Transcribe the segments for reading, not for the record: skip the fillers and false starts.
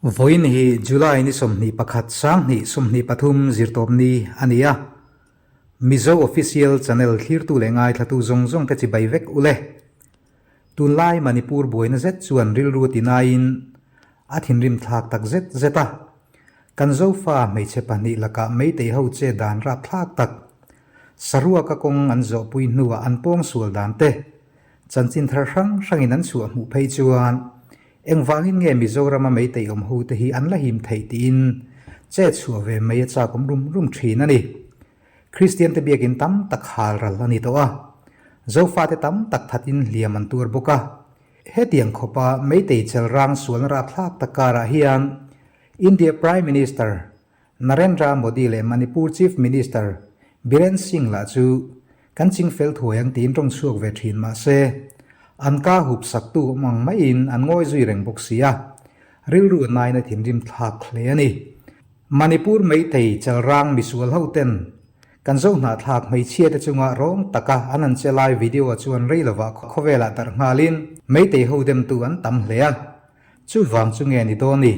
Vawiin hi July ni 21 2023 zirtawpni a ni a. Mizo Official Channel thlirtu leh ngaithlatu zawng zawng te chibai vek u le. Tunlai Manipur buaina zet chuan rilru a tinaiin a thinrim thlak tak zet zet a. Kan Zofa hmeichhe pahnih lakah Meitei ho che dan rapthlak tak, saruaka kawng an zawhpui hnuah an pawngsual dan te, chanchin thar hrang hrangin an chhuah hmuh phei chuan engvangin nge Mizorama Meitei awm ho te hi an la him theih tiin chet chhuah ve mai a chak awm rum rum thin a ni. Kristian te biakin tam tak hal ral a ni tawh a, Zofa te tam tak thatin hliam an tuar bawk a. Hetiang khawpa Meitei chelrang sualna rapthlak tak karah hian India Prime Minister Narendra Modi leh Manipur Chief Minister Biren Singh lah chu kan ching fel thuai ang tiin tawng chhuak ve thin mah se, an ka hup saktu awm ang maiin an ngawi zui reng bawk si a, rilru a nain a thinrim thlak hle a ni. Manipur Meitei chalrang misual ho ten kan zo hnahthlak hmeichhia te chunga rawng taka an han che lai video ah chuan rei lovah khawvelah darh nghalin Meitei ho demtu an tam hle a, Chuvang chu nge ni dawn ni?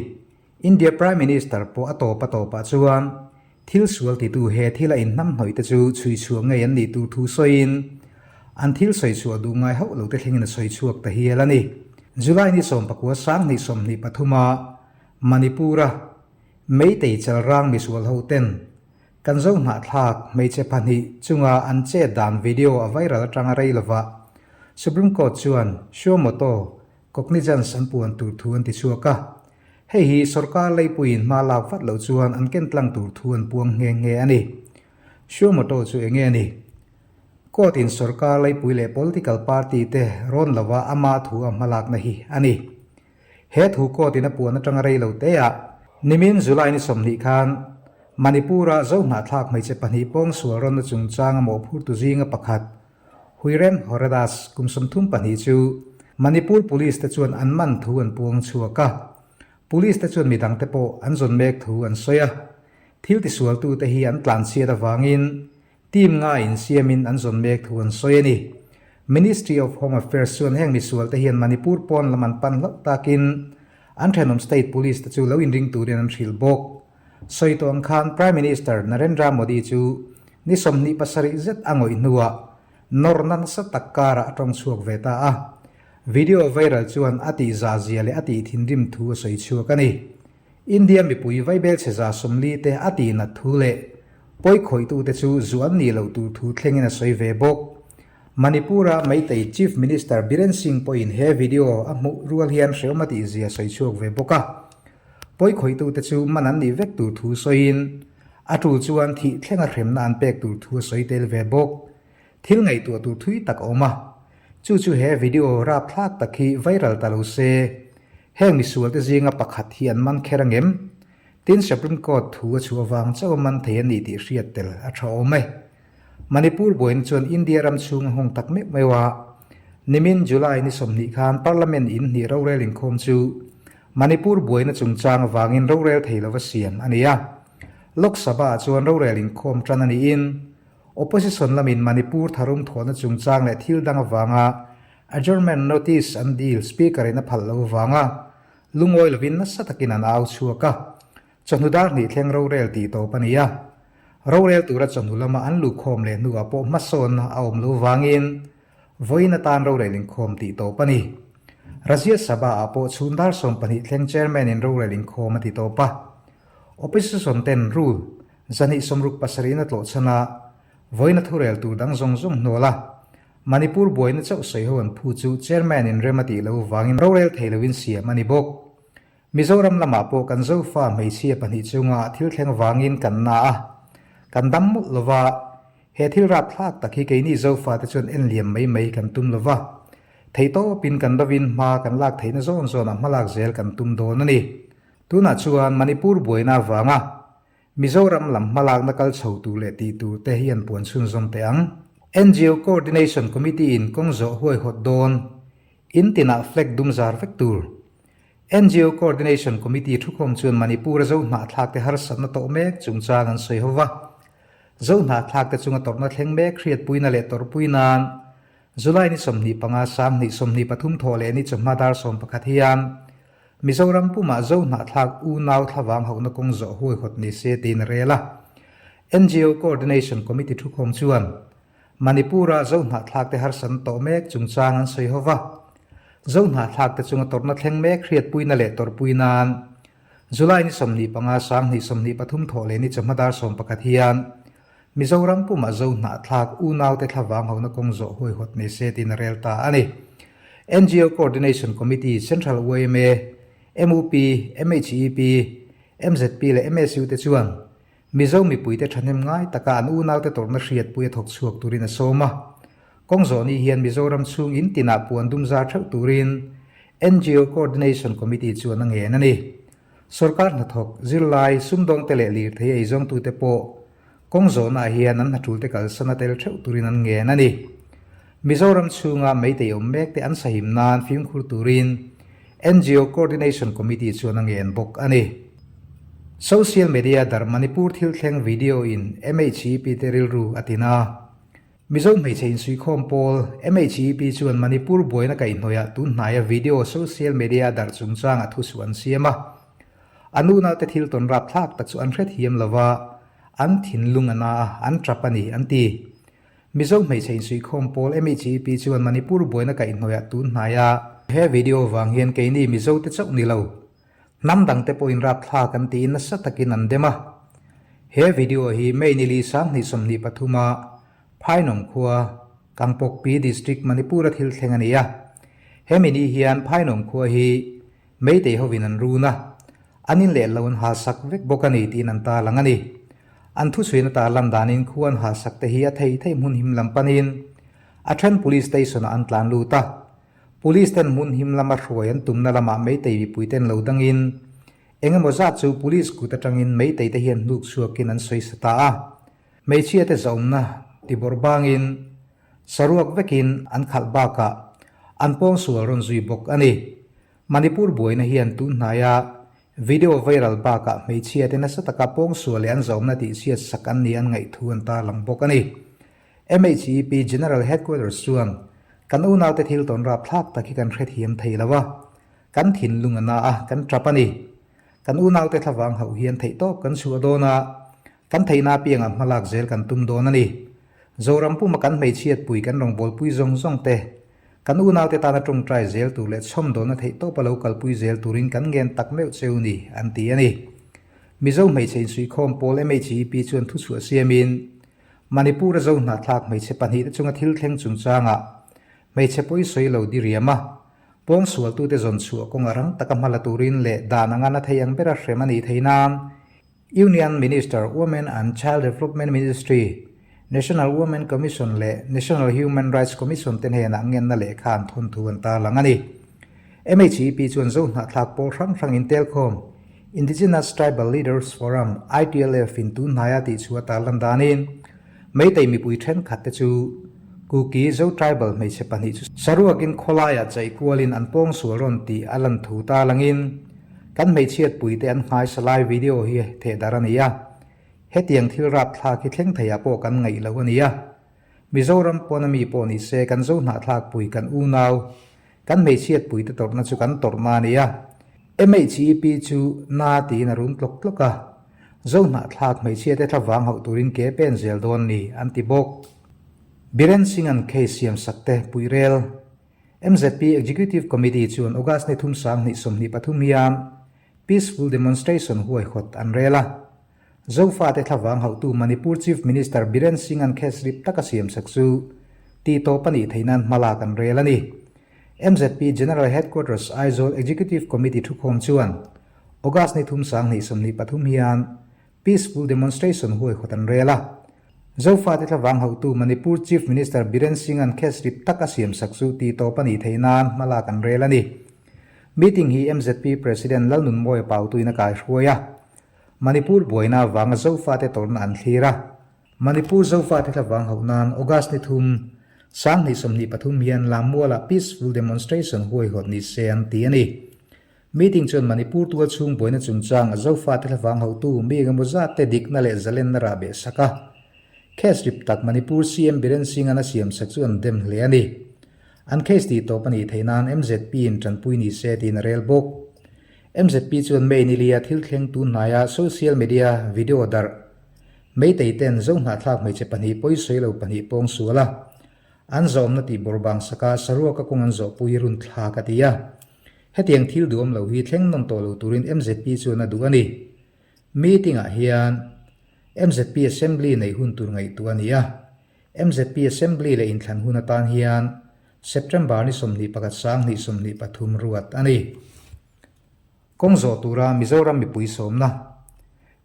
India Prime Minister pawh a tawp a tawpah chuan thil sual titu he thila inhnamhnawih te chu chhui chhuah ngei an nih tur thu sawiin an thil sawi chhuah duh ngai hauh lo te thlengin a sawi chhuak ta hial a ni. July ni 19 2023 a Manipur-a Meitei chalrang misual ho ten kan zo hnahthlak hmeichhe pahnih chunga an chet dan video a viral atanga rei lovah Supreme Court chuan Suo Moto Cognizance an puan tur thu an ti chhuak a, hei hi sorkar leipuiin hma lak vat loh chuan an ken tlang tur thu an puang nghe nghe a ni. Suo moto chu enge a ni? Court in sorkar leipui leh political party te rawn lova ama thu a hma lakna hi a ni. He thu court in a puan atanga rei lo te ah nimin July ni 20 khan Manipur-a Zohnahthlak hmeichhe pahnih pawngsual rawnna chungchanga mawhphurtu zinga pakhat Huirem Horadas kum 32 chu Manipur Police te chuan an man thu an puang chhuak a. Police te chuan midang te pawh an zawn mek thu an sawi a. Thil tisualtu te hi an tlanchhiat avangin team nga insiamin an zawn mek thu an sawi a ni. Ministry of Home Affairs chuan heng misual te hian Manipur pawn lam an pan hlauh takin an thenawm state police te chu lo inring turin an hrilh bawk. Sawi tawh ang khan Prime Minister Narendra Modi chu ni 27 zet a ngawih hnuah nawrna nasa tak karah a tawng chhuak ve ta a. Video viral chuan a tih za zia leh a tih thinrim thu a sawi chhuak a ni. India mipui vaibel chhe 40 te a tih nat thu leh pawi khawihtute chu zu an nih loh tur thu thlengin a sawi ve bawk. Manipur-a Meitei Chief Minister Biren Singh pawhin he video a hmuh rual hian hrehawm a tih zia a sawi chhuak ve bawk a. Pawi khawihtute chu man an nih vek tur thu sawiin a tul chuan thih thlenga hremna an pek tur thu a sawi tel ve bawk. Thil ngaihtuah tur thui tak a awm a, chu chu he video rapthlak tak hi viral ta lo se, heng misualte zinga pakhat hi an man kher angem? Tin Supreme Court thu a chhuah vang chauh a man thei a ni tih hriat tel a tha awm e. Manipur buaina chuan India ram chhung a nghawng tak meuh meuh a, nimin July ni 20 khan Parliament in hnih rorel inkhawm chu Manipur buaina chungchang avangin rorel thei lova siam a ni a. Lok Sabha ah chuan rorel inkhawm tan a niin Opposition lamin Manipur tharum thawhna chungchang leh thil dang avanga adjournment notice an dil Speaker in a phalh lo avanga lungawi lovin nasa takin an au chhuak a. Chawhnu dar hnih thleng rorel tih tawp a ni a. Rorel tura chawhnu lama an luhkhawm leh hnuah pawh hmasawnna a awm lo vangin Vawiin atan rorel inkhawm tih tawp a ni. Rajya Sabha ah pawh chhun dar 12 thleng Chairman in rorel inkhawm a ti tawp a. Opposition ten rule 267 in a tlawh chhan a, vawiin a thurel tur dang zawng zawng hnual a. Manipur buaina chauh sawi ho an phu chu Chairman in rem a tih lo vangin rorel thei loin siam a ni bawk. Mizoram lamah pawh kan Zofa hmeichhia pahnih chunga thil thleng vangin kan na a, kan dam mawlh lova, He thil rapthlak tak hi keini Zofate chuan en liam mai mai kan tum lo va, theihtawpin kan rovin hma kan lak theihna zawn zawnah hmalak zel kan tum dawn a ni. Tunah chuan Manipur buaina avanga Mizoram lam hmalakna kal chho tur leh tih tur te hi an puan chhunzawm teh ang. NGO Coordination Committee in kawng zawh huaihawt dawn, in tinah flag dum zar vek tur. NGO Coordination Committee thukhawm chuan Manipur-a zo hnahthlak te harsatna tawh mek chungchang an sawi ho va. Zo hnahthlak te chunga tawrhna thleng mek hriatpuina leh tawrhpui nan July ni 25 2023 thawh leh ni chawhma dar 11 hian Mizoram pumah Zo hnahthlak unau thlavang hauhna kawng zawh huaihawt ni se tiin a rel a. NGO Coordination Committee thukhawm chuan Manipur-a Zo hnahthlakte harsan tawh mek chungchang an sawi ho va. Zo hnahthlakte chunga tawrhna thleng mek hriatpuina leh tawrhpui nan July ni 25 2023 thawh leh ni chawhma dar 11 hian Mizoram pumah Zo hnahthlak unaute thlavang hona kawng zawh huaihawt ni se tiin a rel ta a ni. NGO Coordination Committee, Central yma, mup, MHEP, mzp leh MSU te chuan Mizo mipuite thahnem ngai taka an unaute tawrhna hriatpui a thawk chhuak turin a sawm a. Kawng zawh ni hian Mizoram chhung in tinah puan dum zar theuh turin NGO Coordination Committee chuan a ngen a ni. Sorkar hnathawk, zirlai, sumdawngte leh lirthei eizawngtute pawh kawng zawhnaah hian an hnaṭulte kalsan a tel theuh turin an ngen a ni. Mizoram chhunga meitei awm mekte an sahim nan fimkhur turin NGO Coordination Committee chuan a ngen bawk a ni. Social media darh Manipur thil thleng video in MHEP te rilru a tin a. Mizo hmeichhe insuihkhawm pawl, MHEP chuan Manipur buaina kaihhnawihah tun hnaia video social media a darh chungchangah thusuh an siam a. A nunaute thil tawn rapthlak tak chu an hrethiam lo va, an thinlung a na a, an tap a ni, an ti. Mizo hmeichhe insuihkhawm pawl, MHEP chuan Manipur buaina kaihhnawihah tun hnaia He video vang hian keini Mizote chauh ni lo, Hnam dangte pawhin rapthlak an tiin nasa takin an dem a. He video hi May ni li 2023 a Phainawm khua, Kangpokpi District, Manipur-a thil thleng a ni a. Hemi ni hian Phainawm khua hi Meitei hovin an run a, an in leh lo an halsak vek bawk a ni tiin an tarlang a ni. An thuchhuina tarlan danin khua an halsak te hi a thei thei hmun him lam panin a then Police Station-ah an tlan lut a. Police ten hmun him lama hruai an tumna lamah Meitei mipui ten lo dangin eng emaw zat chu police kut atangin Meitei te hian hnuk chhuakin an sawi sa ta a. Hmeichhia te zaumna tibawrh bangin saruak vekin an khalh bakah an pawngsual rawn zui bawk a ni. Manipur buaina hian tun hnaia video viral bakah hmeichhia te nasa taka pawngsual leh an zaumna tihchhiat sak an ni an ngaihthu an tarlang bawk a ni. MHEP General Headquarters chuan, Kan unaute thil tawn rapthlak tak hi kan hrethiam thei lo a, kan thinlung a na a, kan tap a ni. Kan unaute thlavang hauh hian theihtawp kan chhuah dawn a, kan theihna apiangah hmalak zel kan tum dawn a ni. Zoram puma kan hmeichhiatpui kan rawngbawlpui zawng zawng te, kan unaute tana tawngtai zel tur leh chhawmdawlna theihtawpa lo kalpui zel turin kan ngen tak meuh cheu ni, an ti a ni. Mizo hmeichhe insuihkhawm pawl MHEP chuan thuchhuah siamin, Manipur-a zo hnahthlak hmeichhe pahnihte chunga thil thleng chungchangah hmeichhe pawi sawi lo diriam a, pawngsualtute zawn chhuah kawnga rang taka hma la turin leh dan anga na thei ang bera hrem a nih theih nan Union Minister Women and Child Development Ministry, National Women Commission leh National Human Rights Commission te hnenah ngenna lehkha an thawn thu an tarlang a ni. MHEP chuan zo hnahthlak pawl hrang hrang intelkhawm Indigenous Tribal Leaders Forum, ITLF, in tun hnaia tih chu a tarlan danin, Meitei mipui thenkhat te chu Kuki Zo Tribal hmeichhe pahnih chu saruakin khawlaiah chaih kualin an pawngsual rawn tih a lan thu tarlangin kan hmeichhiatpuite an nghaisa lai video hi thehdarh a ni a, hetiang thil rapthlak hi thleng theiah pawh kan ngaih lo a ni a. Mizoram pawn a mi pawh ni se kan Zo hnahthlakpui kan unau Kan hmeichhiatpui te tawrhna chu kan tawrhna a ni a, MHEP chu na tiin a rum tlawk tlawk a, Zo hnahthlak hmeichhia te thlavang hauh turin ke pen zel dawn ni an ti bawk. Biren Singh-a'n case siam sak te puih rel. MZP Executive Committee chuan August ni thum 2023 hian Peaceful Demonstration huaihawt an rel a, Zofate thlavang hauhtu Manipur Chief Minister Biren Singh-a'n case rip taka siamsak chu tihtawp a nih theih nan hmalak an rel a ni. MZP General Headquarters Aizawl Executive Committee thukhawm chuan August ni thum 2023 hian Peaceful Demonstration huaihawt an rel a. Zofate thlavang hauhtu Manipur Chief Minister Biren Singh-a'n case rip taka siamsak chu tihtawp a nih theih nan hmalak an rel a ni. Meeting hi MZP President Lalnunmawia Pautuin a kaihruai a. Manipur buaina avanga Zofate tawrhna an thlir a. Manipur Zofate thlavang hauh nan August ni thum, 2023 hian Lammualah peaceful demonstration huaihawt ni se an ti a ni. Meeting chuan Manipur tual chhung buaina chungchang a Zofate thlavang hauhtu mi engemaw zat te dikna leh zalenna rah beh sak a. Case rip tak Manipur CM Biren Singh-a'n a siam sak chu an dem hle a ni. An case tih tawp a nih theih nan MZP in tanpui ni se tiin a rel bawk. MZP chuan May ni lia thil thleng tun hnaia social media video darh Meitei ten Zohnahthlak hmeichhe pahnih pawisawi lo pahnih pawng sual a, an zawmna tih bawrhbang saka saruaka kawng an zawhpui run thlak a ti a. Hetiang thil duhawm lo hi thleng nawm tawh lo turin MZP chuan a duh a ni. Meeting-ah hian MZP Assembly neih hun tur ngaihtuah a ni a. MZP Assembly leh inthlan hun atan hian September ni 21 2023 ruat a ni. Kawng zawh tura Mizoram mipui sawmna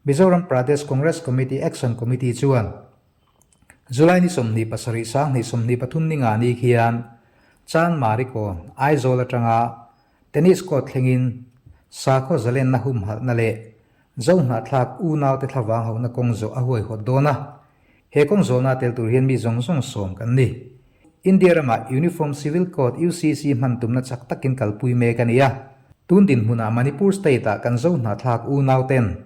Mizoram Pradesh Congress Committee Action Committee chuan July ni 27 2023 ni nga ni khian Chanmari kawn Aizawl atanga Tennis court thlengin sakhaw zalenna humhalhna leh Zohnahthlak unaute thlavang hauhna kawng zawh a huaihawt dawn a. He kawng zawhna tel tur hian mi zawng zawng sawm kan ni. India ramah Uniform Civil Code, UCC, hman tumna chak takin kalpui mek a ni a. Tun dinhmunah Manipur state-ah kan Zohnahthlak unauten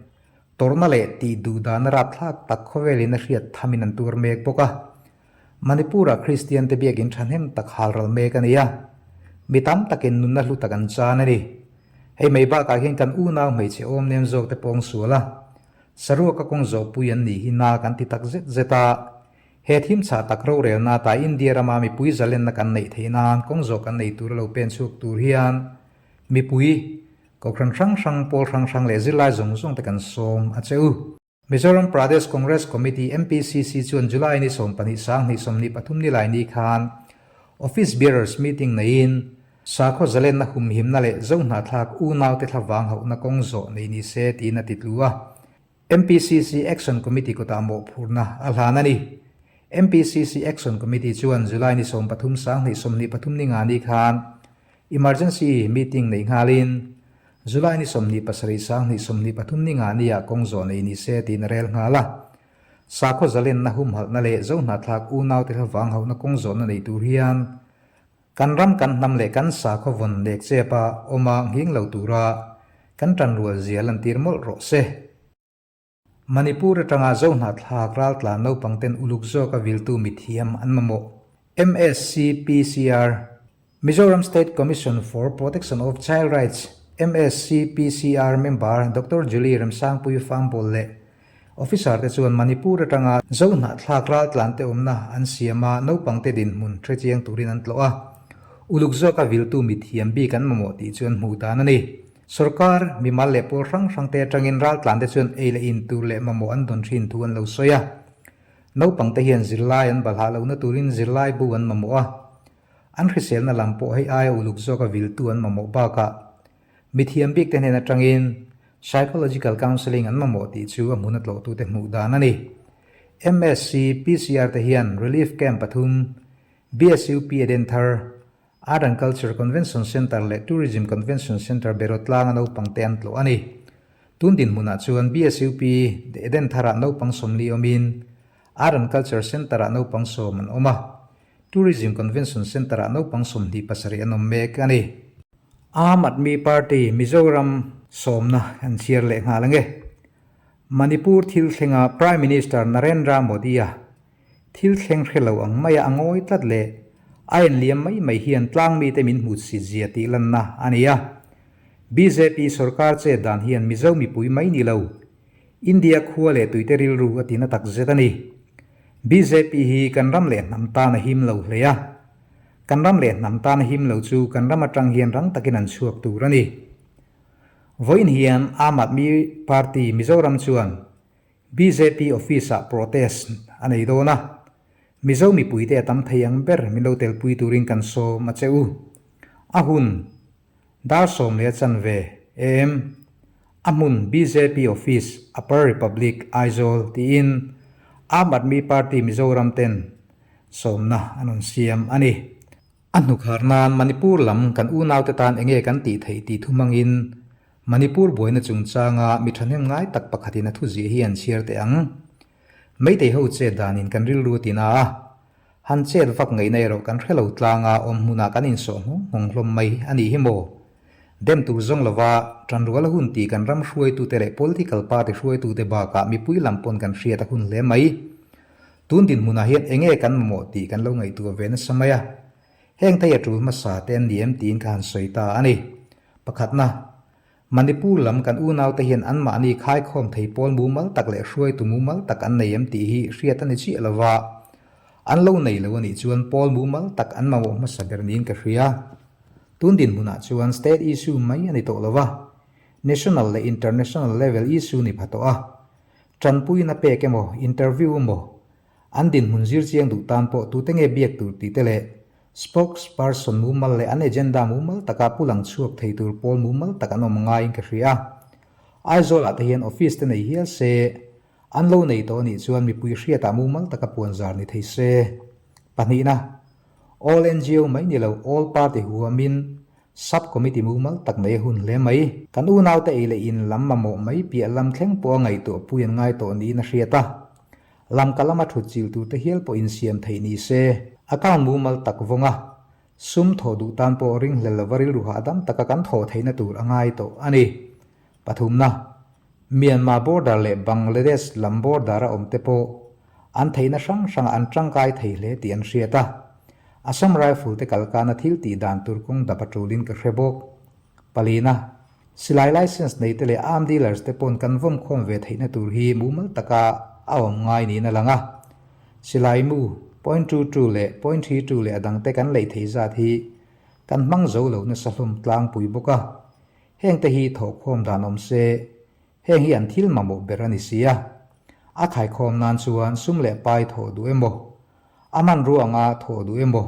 tawrhna leh tih duhdahna rapthlak tak khawvelin a hriat thamin an tuar mek bawk a. Manipur-ah Kristiante biakin thahnem tak halral mek a ni a. Mi tam takin nunna hlu tak an chan a ni. Hei mai bakah hian kan unau hmeichhe awm nem zawkte pawng sual a, saruaka kawng zawhpui an nih hi na kan ti tak zet zet a. He thim chhah tak rorelna ata India rama mipui zalenna kan neih theih nan kawng zawh kan nei tur a lo pen chhuak tur hian mipui, kohhran hrang hrang, pawl hrang hrang leh zirlai zawng zawng te kan sawm a che u. Mizoram Pradesh Congress Committee, MPCC, chuan July ni 12 sang 23 ni lai ni khan Office Bearers Meeting neiin sakhaw zalenna humhimna leh Zohnahthlak unaute thlavang hauhna kawng zawh nei ni se tiin a ti tlu a. MPCC Action Committee kutah mawhphurhna a hlan a ni. MPCC Action Committee chuan July ni 13 sang 23 ni nga ni khan Emergency Meeting nei nghalin July ni 27 sang 23 ni nga nia kawng zawh nei ni se tiin a rel nghal a. Sakhaw zalenna humhalhna leh Zohnahthlak unaute hlavang hauhna kawng zawhna nei tur hian kan ram kan hnam leh kan sakhaw vawn lek chepa awma nghing lo tura kan tanrual zia lantir mawlh rawh se. Manipur atanga Zohnahthlak raltlan naupang ten uluk zawka viltu mithiam an mamawh. MSCPCR, Mizoram State Commission for Protection of Child Rights, MSCPCR, member Doctor Julie Remsangpui Fambol leh Officer te chuan Manipur atanga Zohnahthlak raltlan te awmna an siam a, naupang te dinhmun hre chiang turin an tlawh a. Uluk zawka viltu mithiam bik an mamawh tih chu an hmuh dan a ni. Sorkar, mimal leh pawl hrang hrangte atangin raltlante chuan ei leh in tur leh mamawh an dawn thin thu an lo sawi a. Naupangte hian zirlai an balhah lohna turin zirlai bu an mamawh a. An hriselna lam pawh hei aia uluk zawka viltu an mamawh bakah mithiam bikte hnen atangin psychological counselling an mamawh tih chu a hmun a tlawhtute hmuh dan a ni. MSc, PCR te hian Relief Camp pathum, BSUP Edenthar, Art and Culture Convention Centre leh Tourism Convention Centre Berawtlanga naupangte an tlawh a ni. Tun dinhmunah chuan BSUP Eden tharah naupang 40 awmin Art and Culture Centre-ah naupang 10 an awm a, Tourism Convention Centre-ah naupang 27 an awm mek a ni. Aam Aadmi Party Mizoram sawmna an chhiar leh nghal ange. Manipur thil thlenga Prime Minister Narendra Modi-a Thil thleng hre lo ang maia a ngawi tlat leh a enliam mai mai hian tlang mite min hmuh si zia tih lanna a ni a. Bjp sorkar chet dan hian Mizo mipui mai ni lo, India khua leh tuite rilru a ti na tak zet a ni. Bjp hi kan ram leh hnam tan a him lo hle a. Kan ram leh hnam tan a him lo chu kan ram atang hian rang takin an chhuak tur a ni. Vawiin hian Aam Aadmi Party Mizoram chuan Bjp office-ah protest a nei dawn a, Mizo mipuite a tam thei ang ber min lo telpui turin kan sawm a che u. A hun, dar sawm leh a chanve, em? A hmun bjp office, Upper Republic, Aizawl tiin Aam Aadmi Party Mizoram ten sawmna an rawn siam a ni. A hnukhar nan Manipur lam kan unaute tan enge kan tih theih tih thu hmangin Manipur buaina chungchanga mi thahnem ngai tak pakhatin a thuziah hi an chhiar teh ang. Meitei ho chet danin kan rilru a tina a, han chet vak ngaihna erawh kan hre lo tlanga awm hmunah kan insawh nghawng nghawng hlawm mai a nih hi maw? Dem tur zawng lova tanrual a hun tih kan ram hruaitute leh political party hruaitute bakah mipui lam pawn kan hriat a hun hle mai. Tun dinhmunah hian enge kan mamawh tih kan lo ngaihtuah ve nasa mai a. Heng thei a tul hmasa te an ni em tiin ka han sawi ta a ni. Pakhatna. Manipur lam kan unaute hian anmahni khaikhawm thei pawl mumal tak leh hruaitu mumal tak an nei em tih hi hriat a ni chiah lo va, an lo nei lo a nih chuan pawl mumal tak an mamawh hmasa ber niin ka hria. Tun dinhmunah chuan state issue mai a ni tawh lo va, national leh international level issue ni pha tawh a, tanpuina pek emaw, interview emaw, An dinhmun zir chiang duh tan pawh tute nge biak tur tih te leh spokesperson mumal leh an agenda mumal taka pu lang chhuak thei tur pawl mumal tak an awm ngaiin ka hria. Aizawlah te hian office te nei hial se, an lo nei tawh anih chuan mipui hriatah mumal taka puanzar ni thei se. Pahnihna, All ngo mai ni lo All Party huamin Sub Committee mumal tak nei a hun hle mai. Kan unaute ei leh in lam mamawh mai piah lam thleng pawh a ngaihtuah pui an ngai tawh niin a hriat a. Lamka lama thut chil turte hial pawh insiam theih ni se. Account mumal tak vawnga sum thawh duh tan pawh ringhlel lova rilru hahdam taka kan thawh theihna tur a ngai tawh a ni. Pathumna, Myanmar border leh Bangladesh lam border a awmte pawh an theihna hrang hrangah an tangkai thei hle tih an hriat a. Assam Rifle te kalkana thil tih dan tur kawng dap a tulin ka hre bawk. Palina, Silai license neite leh arm dealers te pawn kan vawm khawm ve theihna tur hi mumal taka a awm ngai niin a lang a. Silai mu, .22 leh .32 leh a dangte kan leih theih zat hi kan hmang zo lo nasa hlawm tlangpui bawk a. Hengte hi thawhkhawm dan awm se, heng hi an thil mamawh ber a ni si a. A khaikhawm nan chuan sum leh pai thawh duh emaw, a hmanrua anga thawh duh emaw,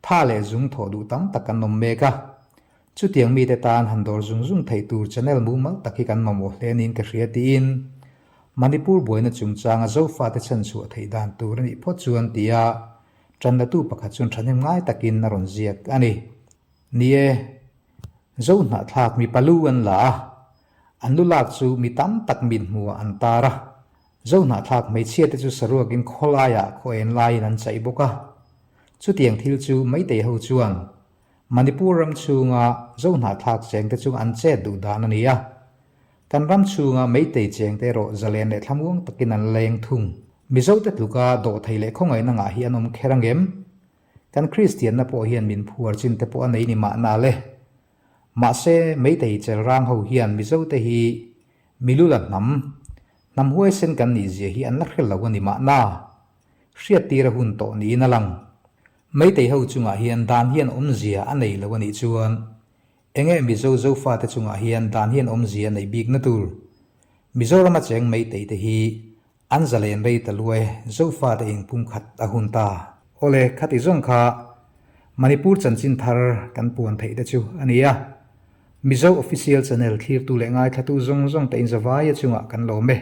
tha leh zung thawh duh tam tak kan awm mek a. Chutiang mite tan han dawr zung zung theih tur channel mumal tak hi kan mamawh hle niin ka hria tiin Manipur buaina chungchanga Zofate chhanchhuah theih dan tur a nih phawt chuan tia tanlatu pakhat chuan thahnem ngai takin a rawn ziak a ni. Ni e, Zo hnahthlak mi palu an la a, an lu lak chu mi tam tak mit hmuhah an tar a. Zo hnahthlak hmeichhiate chu saruakin khawlaiah khaw en laiin an chaih bawk a. Chutiang thil chu Meitei ho chuan Manipur ram chhunga Zo hnahthlak chengte chu an chet duh dan a ni a. Kan ram chhunga Meitei chengte erawh zalen leh thlamuang takin an leng thung. Mizote tluka dawhthei leh khawngaihna ngah hi an awm kher ang em? Kan Kristianna pawh hian min phuar chin te pawh a nei ni mahna le. Mahse, Meitei chelrang ho hian Mizote hi milula hnam, hnam huaisen kan nih zia hi an la hre lo a ni mahna. Hriattir a hun tawh niin a lang. Meitei ho chungah hian dan hian awmzia a nei lo a nih chuan enge Mizo Zofate chungah hian dan hian awmzia a neih bikna tur? Mizorama cheng Meitei te hi an zalen rei ta lua e, Zofate inpumkhat a hun ta. Awle, khati zawng kha Manipur chanchin thar kan puan theih te chu a ni a. Mizo Official Channel thlirtu leh ngaithlatu zawng zawng te inzavaia chungah kan lawm e.